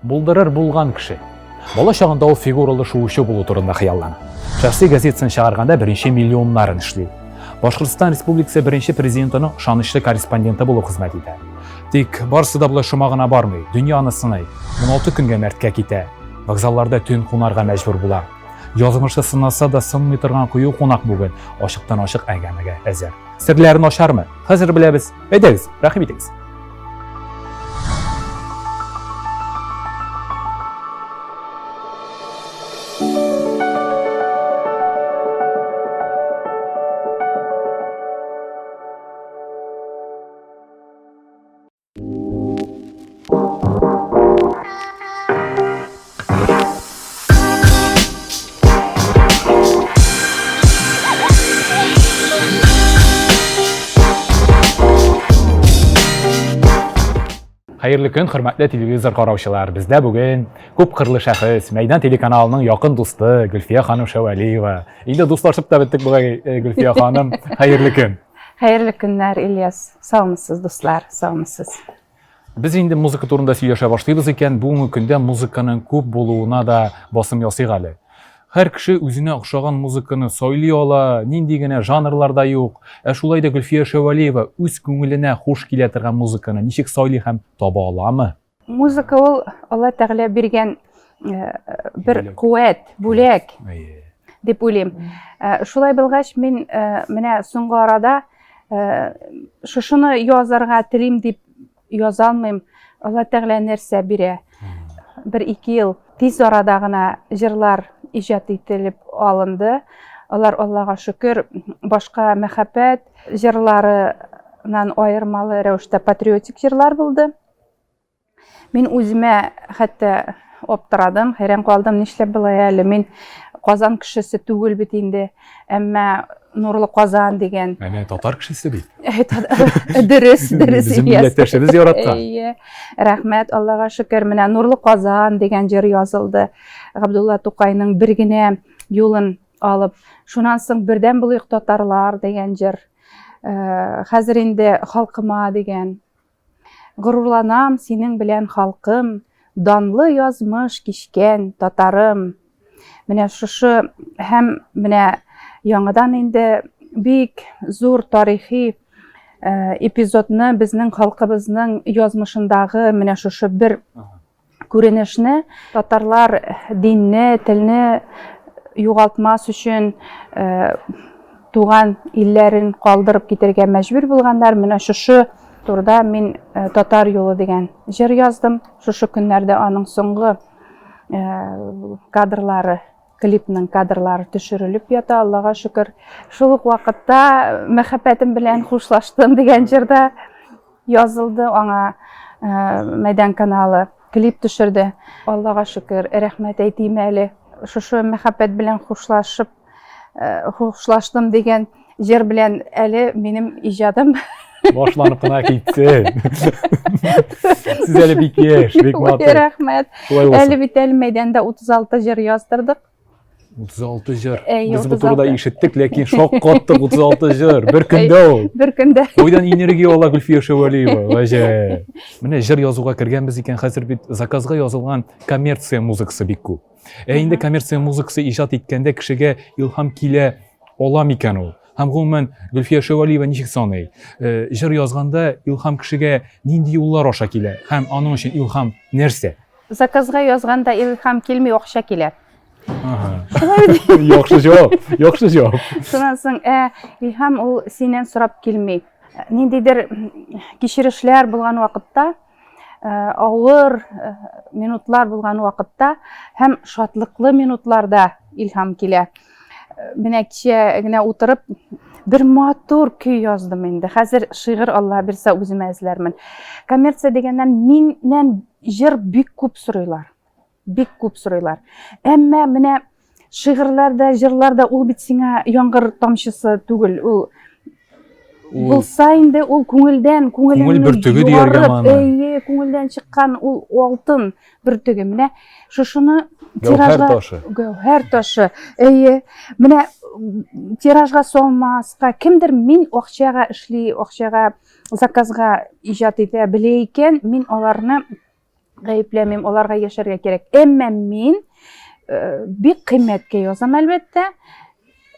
Булдырыр булган кеше. Бала чагында ул фигуралы шуучы булу турында хыяллана. Шәхси газетасын чыгарганда беренче миллионнарын эшли. Башкортстан Республикасы беренче президентының ышанычлы корреспонденты булып хезмәт итә. Тик барысы да болай шома гына бармый. Дөнья аны сыный. 16 көнгә мәрткә китә. Вокзалларда төн кунарга мәҗбүр була. Язмышы сынаса да сынмый торган кыю кунак бүген ачыктан-ачык әңгәмәгә әзер. Серләрен ачармы? Хәзер беләбез. Әйдәгез, рәхим итегез. Хәерле көн, хөрмәтле телевизор караучылар. Бездә бүген күп кырлы шәхес, Мәйдан телеканалының якын дусты Гөлфия ханым Шәвәлиева. Инде дуслашып та беттек бугай, э, Гөлфия ханым. Хәерле көн. Хәерле көннәр, Ильяс. Саумысыз, дуслар, саумысыз. Без инде музыка турында сөйләшә башлыйбыз икән, бүгенге көндә музыканың күп булуына да басым ясыйк әле. Һәр кеше үзенә охшаган музыканы сайлый ала, нинди генә жанрлар да юк. Ә шулай да Гөлфия Шәвәлиева үз күңеленә хуш килә торган музыканы ничек сайлый һәм таба аламы? Музыка ул Алла Тәгалә биргән э, бер куәт, бүләк дип уйлыйм. Э, шулай булгач, мин э, менә соңгы арада шушыны язарга телим дип яза алмыйм. Алла Тәгалә нәрсә бирә? Бер ике ел тиз арада гына җырлар иҗат ителеп алынды. Алар Аллага шөкер, башка мәхәббәт җырларыннан аермалы рәвештә патриотик җырлар булды. Мин үземә хәтта аптырадым, хәйран калдым, нишләп болай әле? Мин Казан кешесе түгел бит инде, әмма Нурлы Казан дигән. Әнә татар кешесе бит. Дөрес, дөрес. Безнең милләттәшебез яраткан. Әйе. Рәхмәт, Аллага шөкер. Менә Нурлы Казан дигән җыр язылды. Габдулла Тукайның бер генә юлын алып. Шуннан соң Бердәм булыйк татарлар дигән җыр. Э, хәзер инде халкыма дигән Горурланам синең белән, халкым, Данлы язмыш кичкән татарым. Менә шушы һәм менә яңадан инде бик зур тарихи э, эпизодны безнең халкыбызның язмышындагы менә шушы бер күренешне татарлар динне, телне югалтмас өчен э, туган илләрен калдырып китәргә мәҗбүр булганнар. Менә шушы турыда мин э, Татар юлы дигән җыр яздым. Шушы көннәрдә аның соңгы э, кадрлары, клипның кадрлары төшерелеп ята, Аллага шөкер. Шул ук вакытта мәхәббәтем белән хушлаштым дигән җырда Язылды аңа Мәйдан каналы, клип төшерде. Аллага шөкер, рәхмәт әйтим әле. Шушы мәхәббәт белән хушлашып, хушлаштым дигән җыр белән әле минем иҗадым башланып кына китте. Сез әле бик яшь, бик матур. Рәхмәт. Әле бит әле мәйданда 36 җыр яздырдык. 36 җыр. Без бу турыда ишеттек, ләкин шаккаттык 36 җыр. Бер көндә ул. Бер көндә. Кайдан энергия ала Гөлфия Шәвәлиева? Гаҗәп. Менә җыр язуга кергәнбез икән, хәзер бит заказга язылган коммерция музыкасы бик күп. Ә инде коммерция музыкасы иҗат иткәндә кешегә илһам килә ала микән ул? Һәм гомумән Гөлфия Шәвәлиева ничек саный? Э, җыр язганда илһам кешегә нинди юллар аша килә? Һәм аның өчен илһам нәрсә? Заказга язганда илһам килми, акча килә. Яхшы җавап, яхшы җавап. Шуннан соң, ә, илһам ул синнән сорап килми. Ниндидер кичерешләр булган вакытта, э, авыр э, минутлар булган вакытта һәм шатлыклы минутларда илһам килә. Э, менә кичә генә утырып бер матур көй яздым инде. Хәзер шигырь Алла бирсә үземә эзләрмен. Коммерция дигәннән миннән җыр бик күп сорыйлар. Бик күп сорыйлар. Әмма менә шигырьләр дә, җырлар да ул бит сиңа яңгыр тамчысы түгел. Ул булса инде ул күңелдән, күңелеңне Күңел бөртеге дияргә моны. Әйе, күңелдән чыккан ул алтын бөртеге. Менә шушыны тиражга ташы. Гәүһәр ташы. Әйе. Менә тиражга салмаска, кемдер мин акчага эшли, акчага заказга иҗат итә белә икән, мин аларны Гаепләмим, аларга яшәргә кирәк. Әмма мин э, бик кыйммәткә язам, әлбәттә.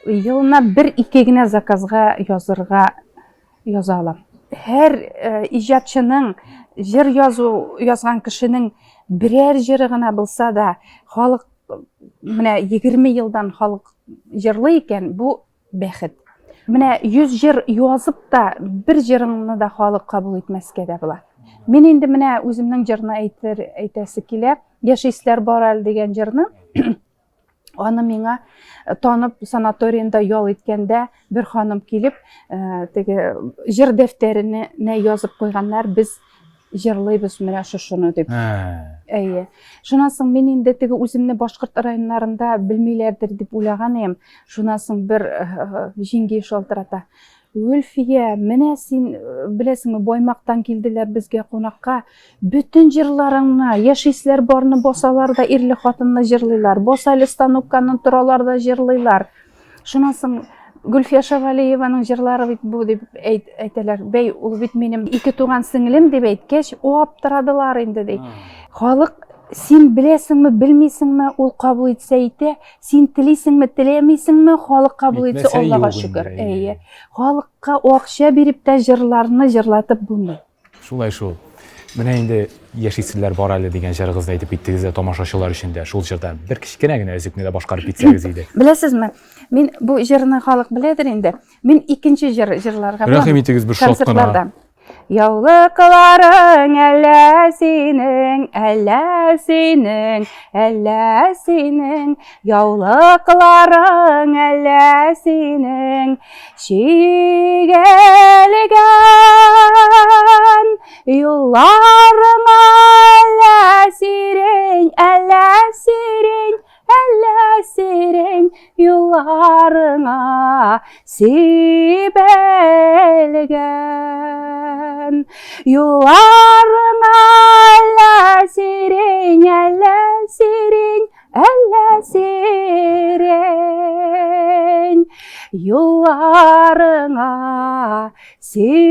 Елына бер-ике генә заказга язырга яза алам. Һәр э, иҗатчының җыр язу язган кешенең берәр җыры гына булса да, халык менә 20 елдан халык җырлый икән, бу бәхет. Менә 100 җыр язып та, бер җырыңны да халык кабул итмәскә дә була. Мин инде менә үземнең җырны әйтер, әйтәсе килә. Яшисләр бар әле дигән җырны. Аны миңа э, танып санаториенда ял иткәндә бер ханым килеп, э, теге җыр дәфтәренә язып куйганнар, без җырлыйбыз менә шушыны дип. Әйе. Шуннан соң мин инде теге үземне башкорт районнарында белмиләрдер дип уйлаган идем. Шуннан соң бер э, җиңги шалтырата. Гөлфия, менә син э, беләсеңме, Баймактан килделәр безгә кунакка. Бөтен җырларыңны, яшисләр барны басалар да ирле хатынны җырлыйлар. Баса әле станокканы торалар да җырлыйлар. Шуннан соң Гөлфия Шавалиеваның җырлары бит бу дип әйт, әйтәләр. Бәй, ул бит минем ике туган сеңлем дип әйткәч, о аптырадылар инде ди. Халык син беләсеңме, белмисеңме, ул кабул итсә итә, син телисеңме, теләмисеңме, халык кабул итсә, Аллага шөкер. Әйе. Халыкка акча биреп тә җырларны җырлатып булмый. Шулай шул. Менә инде яшиселәр бар әле дигән җырыгызны әйтеп киттегез дә тамашачылар өчен дә шул җырдан бер кечкенә генә өзекне дә башкарып китсәгез иде. Беләсезме, мин бу җырны халык беләдер инде. Мин икенче җыр җырларга Рәхим итегез бер шат кына. Яулыкларың әллә синең, әллә синең, әллә синең, яулыкларың әллә синең, Чигелгән юлларың әллә сирень, әллә сирень, әллә сирень юлларыңа сибелгән. Юлларыңа әллә сирень, әллә сирень, Әллә сирень юлларыңа сибелгән.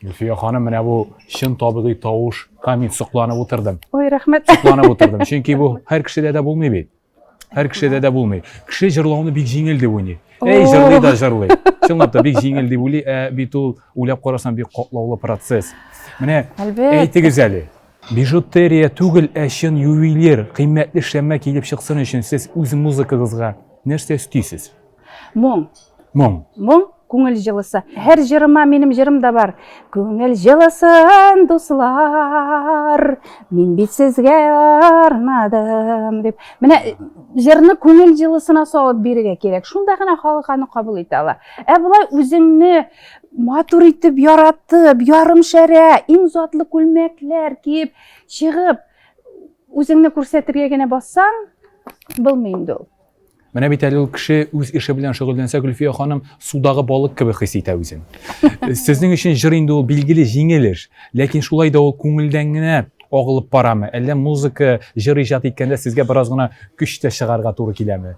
Гөлфия ханым, менә бу чын табигый тавышка мин сокланып утырдым. Ой, рәхмәт. Сокланып утырдым. Чөнки бу һәр кешедә дә булмый бит. Һәр кешедә дә булмый. Кеше җырлауны бик җиңел дип уйлый. Эй, җырлый да җырлый. Чынлап та бик җиңел дип уйлый, ә бит ул уйлап карасаң бик катлаулы процесс. Менә әйтегез әле. Бижутерия түгел, ә чын ювелир, кыйммәтле эшләнмә килеп чыксын өчен сез үз музыкагызга нәрсә өстисез? Моң. Моң. Моң, күңел җылысы. Һәр җырыма минем җырым да бар. Күңел җылысын, дуслар, мин бит сезгә арнадым дип. Менә җырны күңел җылысына салып бирергә кирәк. Шунда гына халык аны кабул итә ала. Ә болай үзеңне матур итеп яратып, ярым шәрә, иң затлы күлмәкләр киеп чыгып, үзеңне күрсәтергә генә бассаң, булмый инде ул. Менә бит әле ул кеше үз эше белән шөгыльләнсә, Гөлфия ханым судагы балык кебек хис итә үзен. Сезнең өчен җыр инде ул билгеле җиңел эш, ләкин шулай да ул күңелдән генә агылып барамы? Әллә музыка, җыр иҗат иткәндә сезгә бераз гына көч тә чыгарга туры киләме?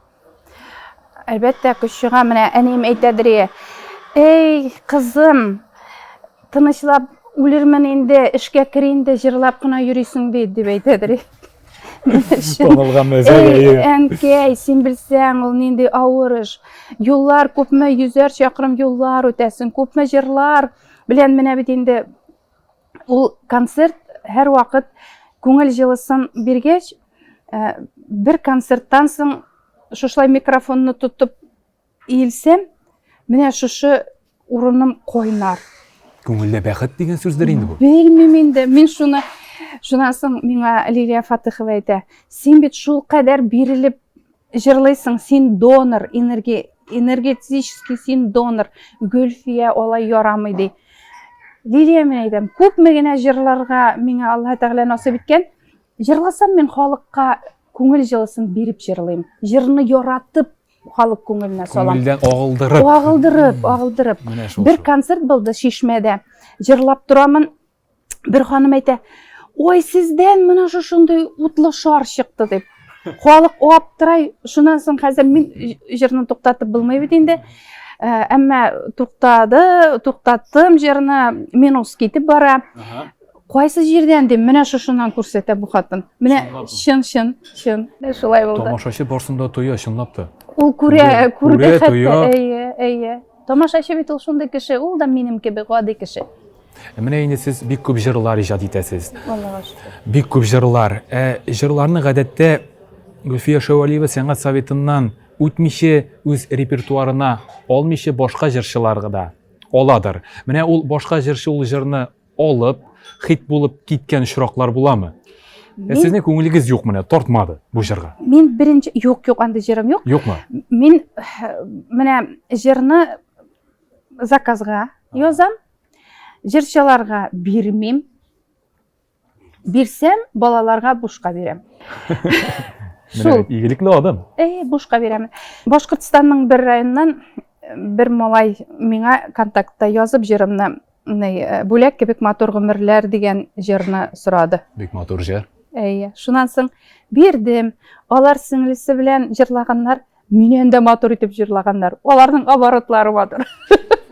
Әлбәттә, көч чыга. Менә әнием әйтәдер, Эй, кызым, тынычлап үлермен инде, эшкә кер инде, җырлап кына йөрисең бит, дип әйтәдер. Танылган мәзәк, әйе. Әнкәй, син белсәң, ул нинди авыр эш. Юллар күпме, йөзәр чакрым юллар үтәсең, күпме җырлар белән менә бит инде ул концерт һәрвакыт күңел җылысын биргәч, э, бер концерттан соң шушылай микрофонны тотып Иелсәм, менә шушы урыным кайнар. Күңелдә бәхет дигән сүздер инде бу. Белмим инде. Мин шуны шуннан соң миңа Лилия Фатыхова әйтә, син бит шул кадәр бирелеп җырлыйсың, син донор, энерги, энергетический син донор. Гөлфия алай ярамый ди. Лилия мин әйтәм, күпме генә җырларга миңа Аллаһ Тәгалә насыйп иткән, җырласам мин халыкка күңел җылысын биреп җырлыйм. Җырны яратып халык күңеленә салам. Күңелдән агылдырып. Агылдырып, агылдырып. Бер концерт булды Чишмәдә. Җырлап торамын. Бер ханым әйтә, "Ой, сездән менә шушындый утлы шар чыкты" дип. Халык аптырай. Шуннан соң хәзер мин җырны туктатып булмый бит инде. Әмма туктады, туктаттым җырны, минус китеп бара. Кайсы җирдән дим, менә шушыннан күрсәтә бу хатын. Менә чын, чын, чын. Менә шулай булды. Тамашачы барсын да тоя, чынлап та. Ул күрә, күрде хәтта. Әйе, әйе. Тамашачы бит ул шундый кеше, ул да минем кебек гади кеше. Ә менә инде сез бик күп җырлар иҗат итәсез. Аллага шөкер. Бик күп җырлар. Ә җырларны гадәттә Гөлфия Шәвәлиева сәнгать советыннан үтмичә үз репертуарына алмыйча башка җырчыларга да аладыр. Менә ул башка җырчы ул җырны алып, хит булып киткән очраклар буламы? Ә сезнең күңелегез юк менә, тартмады бу җырга. Мин беренче юк, юк, андый җырым юк. Юкмы? Мин менә җырны заказга язам. Җырчыларга бирмим. Бирсәм, балаларга бушка бирәм. Шул. Игелекле адым. Әй, бушка бирәм. Башкортстанның бер районыннан бер малай миңа контактта язып җырымны э, бүләк кебек матур гомерләр дигән җырны сорады. Бик матур җыр. Әйе. Шуннан соң бирдем. Алар сеңлесе белән җырлаганнар. Миннән дә матур итеп җырлаганнар. Аларның оборотлары матур.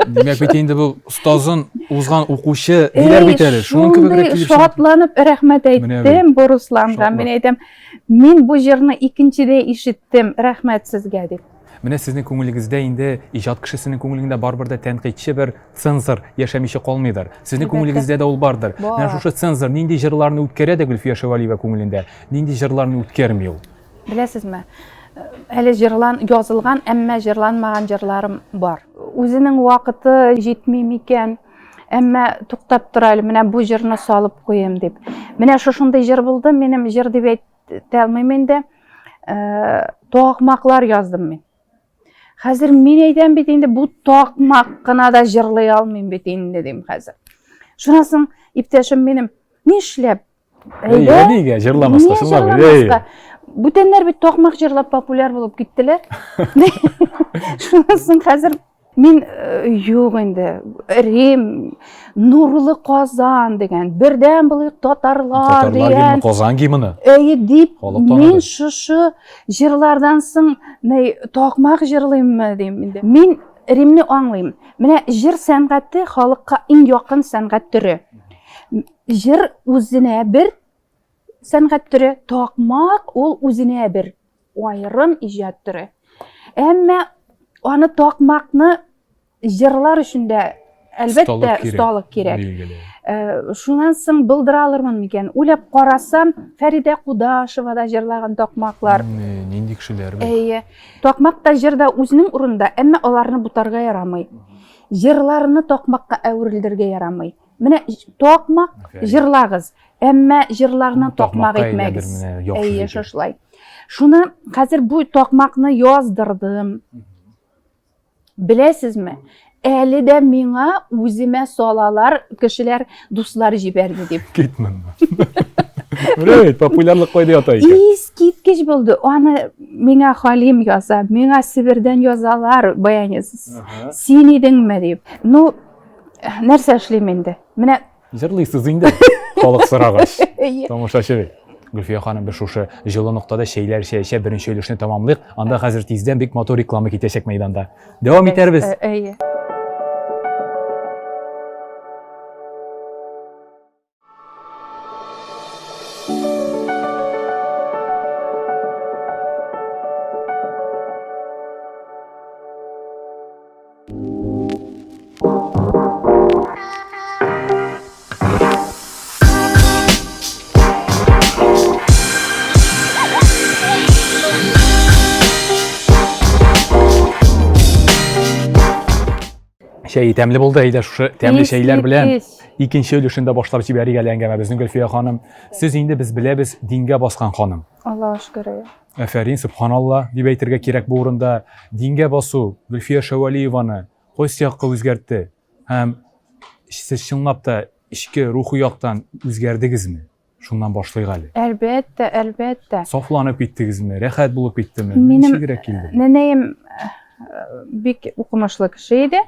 Димәк бит инде бу остазын узган укучы диләр бит әле. Шуның кебегрәк килеп шатланып рәхмәт әйттем бу Русланга. Мин әйтәм, мин бу җырны икенчедә ишеттем, рәхмәт сезгә дип. Менә сезнең күңелегездә инде иҗат кешесенең күңелендә барыбер дә тәнкыйтьче бер цензор яшәмичә калмыйдыр. Сезнең күңелегездә дә ул бардыр. Менә шушы цензор нинди җырларны үткәрә дә Гөлфия Шәвәлиева күңелендә, нинди җырларны үткәрми ул? Беләсезме, әле җырлан, язылган, әмма җырланмаган җырларым бар. Үзенең вакыты җитми микән? Әмма туктап тора әле, менә бу җырны салып куйым дип. Менә шушындый җыр булды, минем җыр дип әйтә алмыйм инде. Э, такмаклар яздым мин. Хәзер мин әйтәм бит инде, бу такмак кына да җырлый алмыйм бит инде дим хәзер. Шуннан соң иптәшем минем, нишләп Әйдә. Нигә җырламаска? Җырламаска. Бүтәннәр бит такмак җырлап популяр булып киттеләр. Шуннан соң хәзер мин э, юк инде. Рим, Нурлы Казан дигән, бердәм булыйк татарлар дигән. Казан гимны. Әйе дип, мин шушы җырлардан соң ни такмак җырлыйммы дим инде. Мин Римне аңлыйм. Менә җыр сәнгате халыкка иң якын сәнгать төре. Җыр үзенә бер сәнгать төре, такмак ул үзенә бер аерым иҗат төре. Әмма аны такмакны җырлар өчен дә әлбәттә осталык кирәк. Э, шуннан соң булдыра алырмын микән? Уйлап карасам, Фәридә Кудашева да җырлаган такмаклар. Нинди кешеләр бит. Әйе. Такмак та җыр да үзенең урынында, әмма аларны бутарга ярамый. Җырларны такмакка әверелдергә ярамый. Менә такмак җырлагыз, әмма җырларны такмак итмәгез. Әйе, шушылай. Шуны хәзер бу такмакны яздырдым. Беләсезме? Әле дә миңа үземә салалар, кешеләр, дуслар җибәрде дип. Китмән. Менә бит популярлык кайда ята икән. Искиткеч булды. Аны миңа Халим яза, миңа Себердән язалар, баянист. Син идеңме дип. Ну, Нәрсә эшлим инде? Менә җырлыйсыз инде. Халык сорагач. Тамашачы бит. Гөлфия ханым, без шушы җылы ноктада чәйләр эчә-эчә беренче өлешне тәмамлыйк. Анда хәзер тиздән бик матур реклама китәчәк мәйданда. Дәвам итәрбез. Әйе. Чәй тәмле булды, әйдә шушы тәмле чәйләр белән икенче өлешен дә башлап җибәрик әле әңгәмәбезне, Гөлфия ханым. Сез инде без беләбез, дингә баскан ханым. Аллаһ шөкер. Әфәрин, субханалла, дип әйтергә кирәк бу урында. Дингә басу Гөлфия Шәвәлиеваны кайсы якка үзгәртте? Һәм сез чынлап та эчке рухи яктан үзгәрдегезме? Шуннан башлыйк әле. Әлбәттә, әлбәттә. Сафланып киттегезме? Рәхәт булып киттеме? Минем Ничегрәк килде? Нәнәем э, бик укымышлы кеше иде.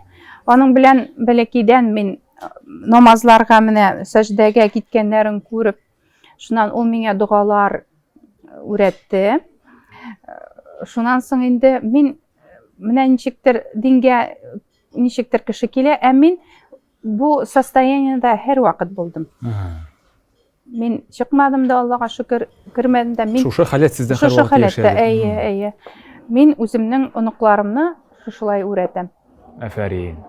Аның белән бәләкәйдән мин э, намазларга менә сәҗдәгә киткәннәрен күреп, шуннан ул миңа догалар үрәтте. Э, шуннан соң инде мин. Менә ничектер дингә ничектер кеше килә, ә мин бу состояниедә һәрвакыт булдым. Мин чыкмадым да, Аллага шөкер, кермәдем дә. Мин шушы халәт сездә һәрвакыт Шушы халәттә, әйе, әйе. Мин үземнең оныкларымны шушылай үрәтәм. Афәрин.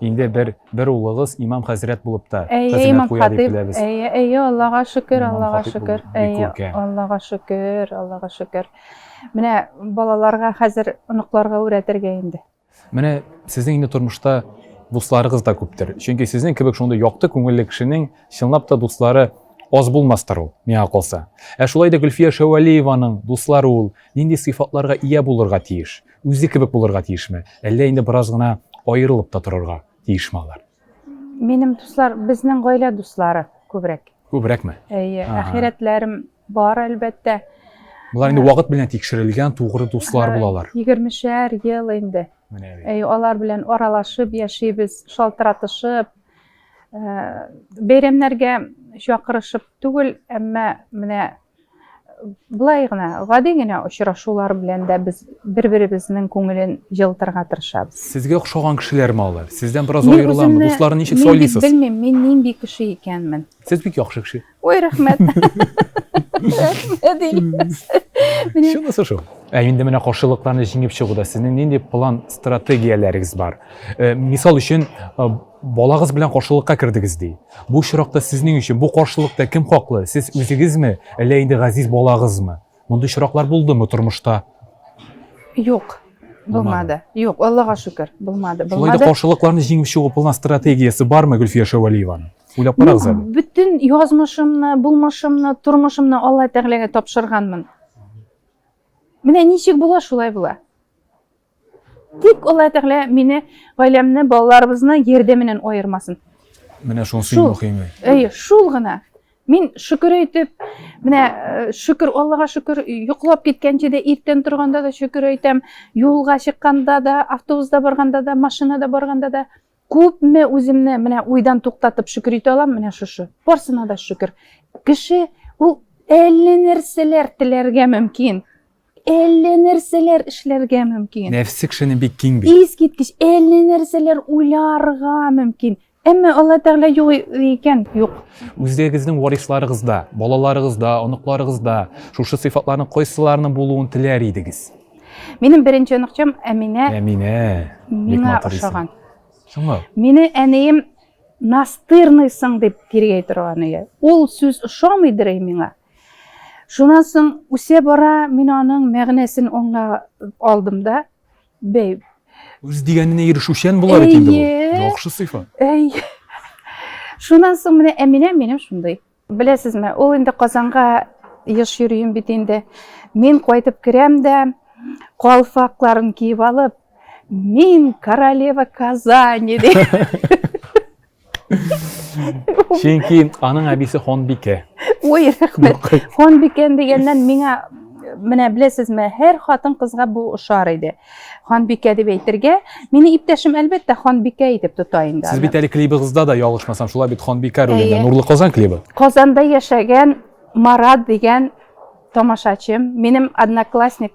Инде бер бер улыгыз имам хәзрәт булып та хезмәт куя дип беләбез. Әйе, әйе, Аллага шөкер, Аллага шөкер. Әйе, Аллага шөкер, Аллага шөкер. Менә балаларга хәзер оныкларга үрәтергә инде. Менә сезнең инде тормышта дусларыгыз да күптер. Чөнки сезнең кебек шундый якты күңелле кешенең чынлап та дуслары аз булмастыр ул, миңа калса. Ә шулай да Гөлфия Шәвәлиеваның дуслары ул нинди сыйфатларга ия булырга тиеш? Үзе кебек булырга тиешме? Әллә инде бераз гына аерылып та торырга тиешме алар? Минем дуслар, безнең гаилә дуслары күбрәк. Күбрәкме? Әйе, ахирәтләрем бар, әлбәттә. Болар инде вакыт белән тикшерелгән тугры дуслар булалар. Егермешәр ел инде. Менә бит. Әйе, алар белән аралашып яшибез, шалтыратышып, бәйрәмнәргә чакырышып түгел, әмма менә Болай гына, гади генә очрашулар белән дә без бер-беребезнең күңелен җылытырга тырышабыз. Сезгә охшаган кешеләрме алар? Сездән бераз аерыламы? Дусларын ничек сайлыйсыз? Мин бит белмим, мин нинди кеше икәнмен. Сез бик яхшы кеше. Ой, рәхмәт. Рәхмәт, Ильяс. Шунысы шул. Ә инде менә каршылыкларны җиңеп чыгуда сезнең нинди план, стратегияләрегез бар? Э, мисал өчен, э, балагыз белән каршылыкка кердегез ди. Бу очракта сезнең өчен бу каршылыкта кем хаклы? Сез үзегезме, әллә инде газиз балагызмы? Мондый очраклар булдымы тормышта? Юк, булмады. Юк, Аллага шөкер, булмады. Шулай да каршылыкларны җиңеп чыгу план стратегиясе бармы Гөлфия Шәвәлиеваның? Уйлап карагыз әле. Бөтен язмышымны, булмышымны, тормышымны Алла Тәгаләгә тапшырганмын. Менә ничек була, шулай була. Тик Алла Тәгалә мине, гаиләмне, балаларыбызны ярдәменнән аермасын. Менә шунысы иң мөһиме. Әйе, шул гына. Мин шөкер әйтеп, менә э, шөкер Аллага шөкер, йоклап киткәнче дә, иртән торганда да шөкер әйтәм, юлга чыкканда да, автобуста барганда да, машинада барганда да күпме үземне менә уйдан туктатып шөкер итә алам, менә шушы. Барсына да шөкер. Кеше ул әллә нәрсәләр теләргә мөмкин. Әллә нәрсәләр эшләргә мөмкин. Нәфсе кешенең бик киң бит. Искиткеч, әллә нәрсәләр уйларга мөмкин. Әмма Алла Тәгалә юк икән, юк. Үзегезнең варисларыгызда, балаларыгызда, оныкларыгызда шушы сыйфатларның кайсыларының булуын теләр идегез? Минем беренче оныкчам Әминә. Әминә. Миңа ошаган. Чынлап. Мине әнием настырныйсың дип тиргәй торган иде. Ул сүз ошамыйдыр миңа. Шуннан соң үсә бара мин аның мәгънәсен аңла алдым да. Бәй. Үз дигәненә ирешүчән була бит инде ул. Яхшы сыйфат. Әй. Шуннан соң менә Әминә минем шундый. Беләсезме, ул инде Казанга еш йөрим бит инде. Мин кайтып керәм дә, калфакларын киеп алып, мин королева Казани ди. Чөнки аның әбисе ханбикә. Ой, рәхмәт. Ханбикә дигәннән миңа менә беләсезме, һәр хатын-кызга бу ошар иде. Ханбикә дип әйтергә. Мине иптәшем әлбәттә ханбикә итеп тота инде. Сез бит әле клибыгызда да ялгышмасам, шулай бит ханбикә ролендә Нурлы Казан клибы. Казанда яшәгән Марат дигән тамашачым, минем одноклассник,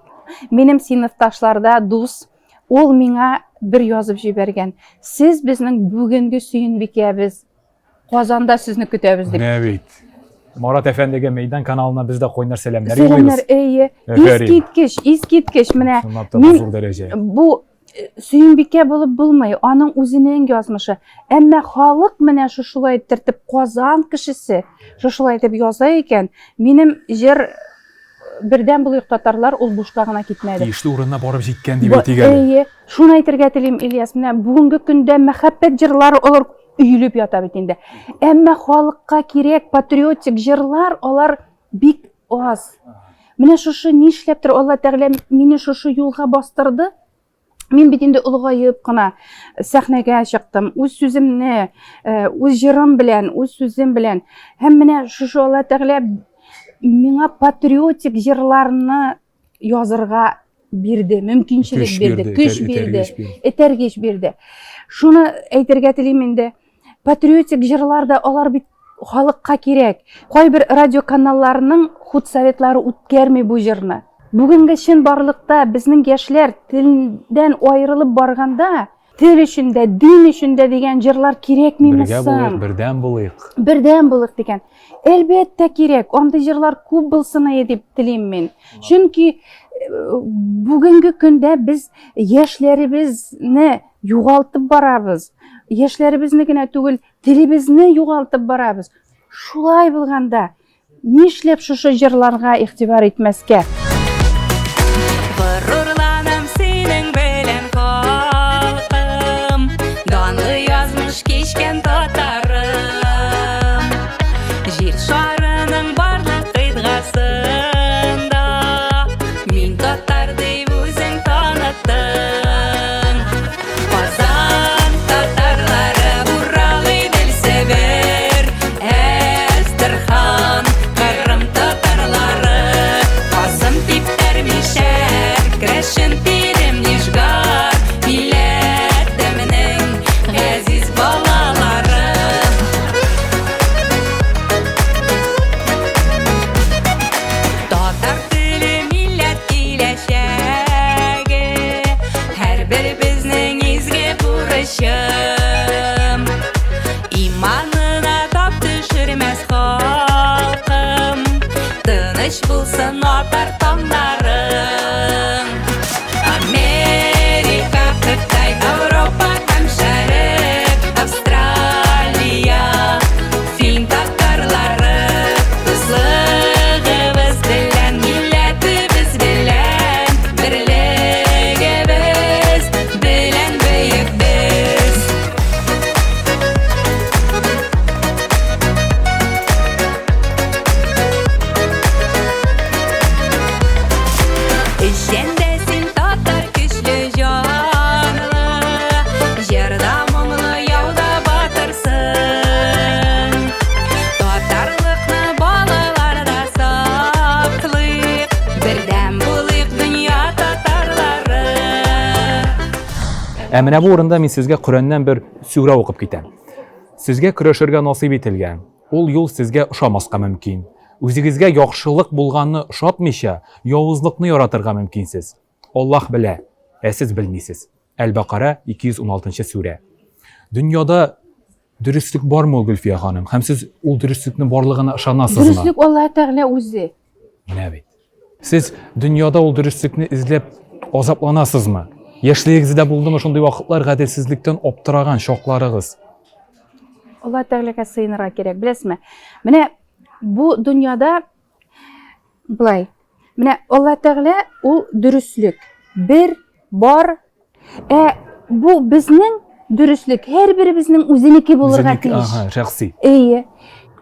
минем сыйныфташларда дус. Ул миңа бер язып җибәргән. Сез безнең бүгенге Сөенбикәбез. Казанда сезне көтәбез дип. Менә бит. Марат әфәндегә Мәйдан каналына без дә кайнар сәламнәр юллыйбыз. Сәламнәр, әйе. Искиткеч, искиткеч. Менә мин зур дәрәҗә. Бу э, Сөембикә булып булмый, аның үзенең язмышы. Әмма халык менә шушылай итеп Казан кешесе шушылай итеп яза икән, минем җыр бердәм булыйк татарлар ул бушка гына китмәде. Тиешле урынына барып җиткән дип әйтик әле. Әйе, шуны әйтергә телим, Ильяс, менә бүгенге көндә мәхәббәт җырлары алар өелеп ята бит инде. Әмма халыкка кирәк патриотик җырлар алар бик аз. Менә шушы нишләптер Алла Тәгалә мине шушы юлга бастырды. Мин бит инде олыгаеп кына сәхнәгә чыктым. Үз сүземне, э, үз җырым белән, үз сүзем белән. Һәм менә шушы Алла Тәгалә миңа патриотик җырларны язырга бирде, мөмкинчелек бирде, көч бирде, этәргеч бирде. Шуны әйтергә телим инде. Патриотик җырлар да алар бит халыкка кирәк. Кайбер радиоканалларның худсоветлары үткәрми бу җырны. Бүгенге чынбарлыкта безнең яшьләр телдән аерылып барганда, тел өчен дә, дин өчен дә дигән җырлар кирәкмиме Бергә соң? булыйк, бердәм булыйк. Бердәм булыйк дигән. Әлбәттә кирәк, андый җырлар күп булсын иде дип телим мин. Чөнки э, бүгенге көндә без яшьләребезне югалтып барабыз. Яшьләребезне генә түгел, телебезне югалтып барабыз. Шулай булганда, Нишләп шушы җырларга игътибар итмәскә? Горурланам синең белән, халкым, Данлы язмыш кичкән татарым. Җир шарының барлык кыйтгасында Мин татар дип үзең таныттың. Казан татарлары, Урал, Идел, Себер, Әстерхан, Кырым татарлары, Касым типтәр, Мишәр, Керәшен, Пермь, Нижгар, милләтемнең газиз балалары. Татар теле милләт киләчәге, Һәрберебезнең изге бурычы. Иманына тап төшермәс халкым, Тыныч булсын атар таңнарың. Америка, Кытай, Европа һәм Шәрык, Австралия, фин татарлары, Дуслыгыбыз белән, милләтебез белән, Берлегебез белән бөек без. Эчәндә син татар көчле җанлы, Җырда моңлы, яуда батырсың. Татарлыкны балаларда саклыйк, Бердәм булыйк, дөнья татарлары. Ә менә бу урында мин сезгә Коръәннән бер сүрә укып китәм. Сезгә көрәшергә насыйп ителгән. Ул юл сезгә ошамаска мөмкин. Үзегезгә яхшылык булганны ошатмыйча, явызлыкны яратырга мөмкинсез. Аллаһ белә, ә сез белмисез. Әл-Бакара, 216 нчы сүрә. Дөньяда дөреслек бармы ул, Гөлфия ханым? Һәм сез ул дөреслекнең барлыгына ышанасызмы? Дөреслек Аллаһ Тәгалә үзе. Менә бит. Сез дөньяда ул дөреслекне эзләп азапланасызмы? Яшьлегегездә булдымы шундый вакытлар гаделсезлектән аптыраган чакларыгыз? Алла Тәгаләгә сыенырга кирәк, беләсезме? Менә бу дөньяда былай. Менә Алла Тәгалә ул дөреслек. Бер бар. Ә бу безнең дөреслек һәрберебезнең үзенеке булырга Үзенеке, тиеш. Ага, шәхси. Әйе.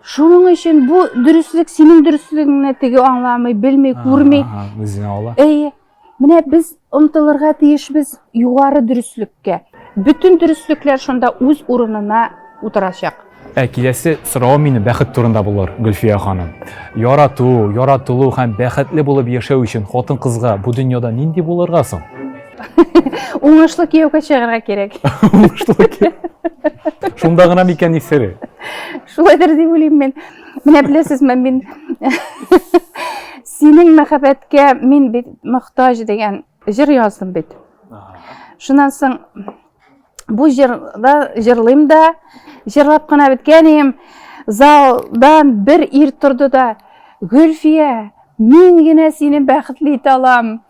Шуның өчен бу дөреслек синең дөреслегеңне теге аңламый, белми, күрми. Ага, үзенә ала. Әйе. Менә без омтылырга тиешбез югары дөреслеккә. Бөтен дөреслекләр шунда үз урынына утырачак. Ә киләсе соравым минем бәхет турында булыр, Гөлфия ханым. Ярату, яратылу һәм бәхетле булып яшәү өчен хатын-кызга бу дөньяда нинди булырга соң? Уңышлы кияүгә чыгарга кирәк. Уңышлы кияү. Шунда гына микән ни сере? Шулайдыр дип уйлыйм мин. Менә беләсезме, мин Синең мәхәббәткә мин бит мохтаҗ дигән җыр яздым бит. Шуннан соң бу җырда җырлыйм да, җырлап кына беткән идем, залдан бер ир торды да, Гөлфия, мин генә сине бәхетле итә алам.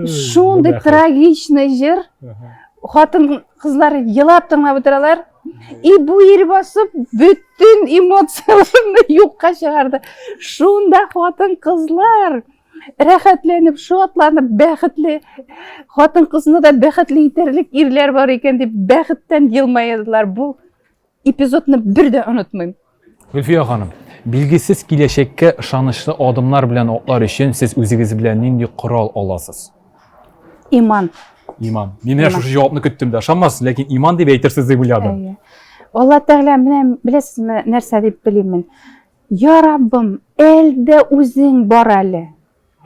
Шундый трагичный җыр. Хатын кызлар елап тыңлап утыралар. И бу ир басып бөтен эмоцияләрне юкка чыгарды. Шунда хатын кызлар рәхәтләнеп, шатланып, бәхетле хатын кызны да бәхетле итәрлек ирләр бар икән дип бәхеттән елмаядылар. Бу эпизодны бер дә онытмыйм. Гөлфия ханым, билгесез киләчәккә ышанычлы адымнар белән атлар өчен сез үзегез белән нинди корал аласыз? Иман. Иман. Мин менә шушы җавапны көттем дә. Ышанмас, ләкин иман дип әйтерсез дип уйладым. Әйе. Алла Тәгалә менә беләсезме нәрсә дип белим мин? Я Раббым, әлдә үзең бар әле.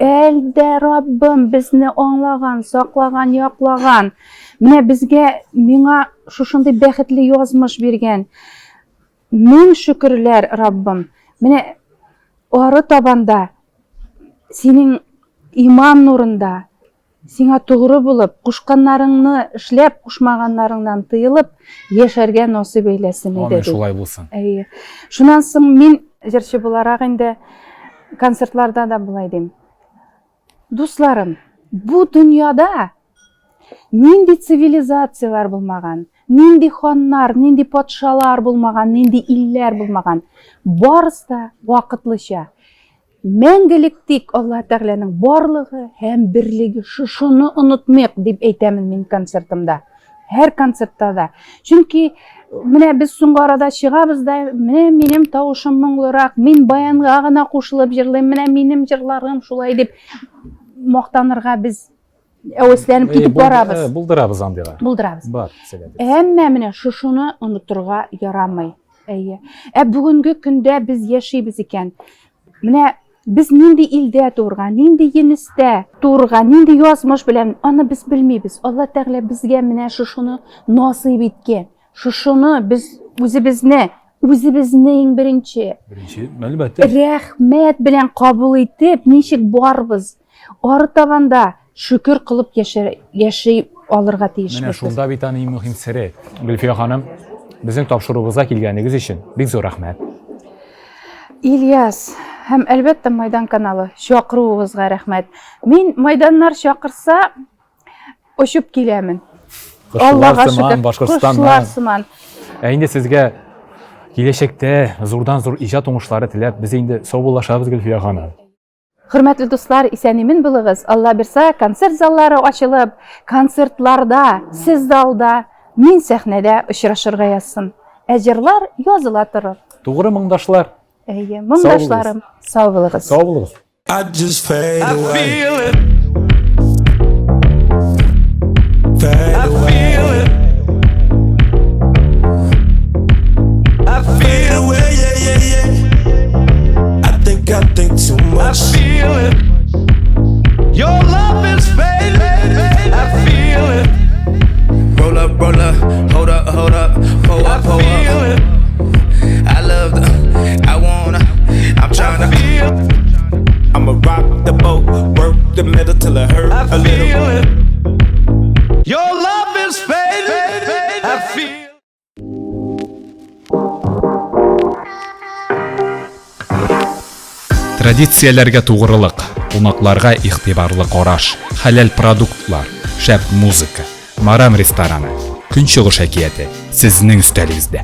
Әлдә Раббым безне аңлаган, саклаган, яклаган. Менә безгә миңа шушындый бәхетле язмыш биргән. Мең шөкерләр, Раббым. Менә Ары табанда синең иман нурында сиңа тугры булып, кушканнарыңны эшләп, кушмаганнарыңнан тыелып, яшәргә насыйп әйләсен иде. Амин, шулай булсын. Әйе. Шуннан соң мин җырчы буларак инде концертларда да болай дим. Дусларым, бу дөньяда нинди цивилизацияләр булмаган, нинди ханнар, нинди патшалар булмаган, нинди илләр булмаган, барысы да вакытлыча. Мәңгелек тик Аллаһ Тәгаләнең барлыгы һәм берлеге. Шушыны онытмыйк, дип әйтәмен мин концертымда. Һәр концертта да. Чөнки менә без соңгы арада чыгабыз да, менә минем тавышым моңлырак, мин баянга гына кушылып җырлыйм, менә минем җырларым шулай дип мактанырга без әвесләнеп китеп барабыз. Булдырабыз андыйга. Булдырабыз. Бар сәләт. Әмма менә шушыны онытырга ярамый. Әйе. Ә бүгенге көндә без яшибез икән. Менә без нинди илдә туырга, нинди енестә туырга, нинди язмыш белән, аны без белмибез. Алла Тәгалә безгә менә шушыны насыйп иткән. Шушыны без үзебезне, үзебезне иң беренче. Беренче, әлбәттә. Рәхмәт белән кабул итеп, ничек барбыз, Арытабан да шөкер кылып яши алырга тиешбез. Менә шунда бит аның иң мөһим сере. Гөлфия ханым, безнең тапшыруыбызга килгәнегез өчен бик зур рәхмәт. Ильяс һәм әлбәттә Майдан каналы чакыруыгызга рәхмәт. Мин Майданнар чакырса, очып киләмен. Аллага шөкер, Башкортстаннан. Кошлар сыман. Ә инде сезгә киләчәктә зурдан-зур иҗат уңышлары теләп, без инде саубуллашабыз, Гөлфия ханым. Хөрмәтле дуслар, исән-имин булыгыз. Алла бирса, концерт заллары ачылып, концертларда, сез залда, мин сәхнәдә очрашырга язсын. Ә җырлар языла торыр. Тугры моңдашлар. Әйе, моңдашларым, сау булыгыз. Сау булыгыз. I just fade away. I feel it. Fade I away. feel it. I Fade feel away, yeah, yeah, yeah. I think I think too I much. feel it. Your love is fading. I feel it. Roll up, roll up, hold up, hold up, pull I up, pull feel up. it. I love the, I wanna, I'm tryna. Feel. I'ma rock the boat, work the middle till it hurt I a little. feel it. Your love is fading. I feel. Традицияләргә тугрылык, кунакларга игътибарлы караш, хәләл продуктлар, шәп музыка. Марам рестораны. Көнчыгыш әкияте сезнең өстәлегездә.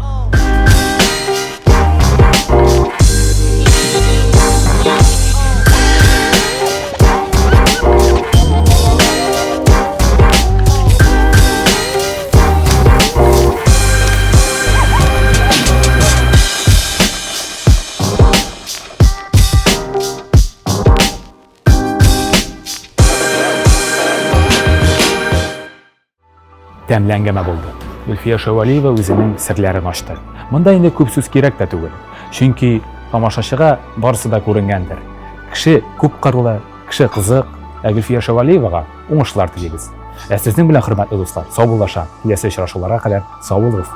Тәмле әңгәмә булды. Гөлфия Шәвәлиева үзенең серләрен ачты. Монда инде күп сүз кирәк тә түгел. Чөнки тамашачыга барысы да күренгәндер. Кеше күп кырлы, кеше кызык. Ә Гөлфия Шәвәлиевага уңышлар телибез. Ә сезнең белән, хөрмәтле дуслар, саубуллашам. Киләсе очрашуларга кадәр сау булыгыз.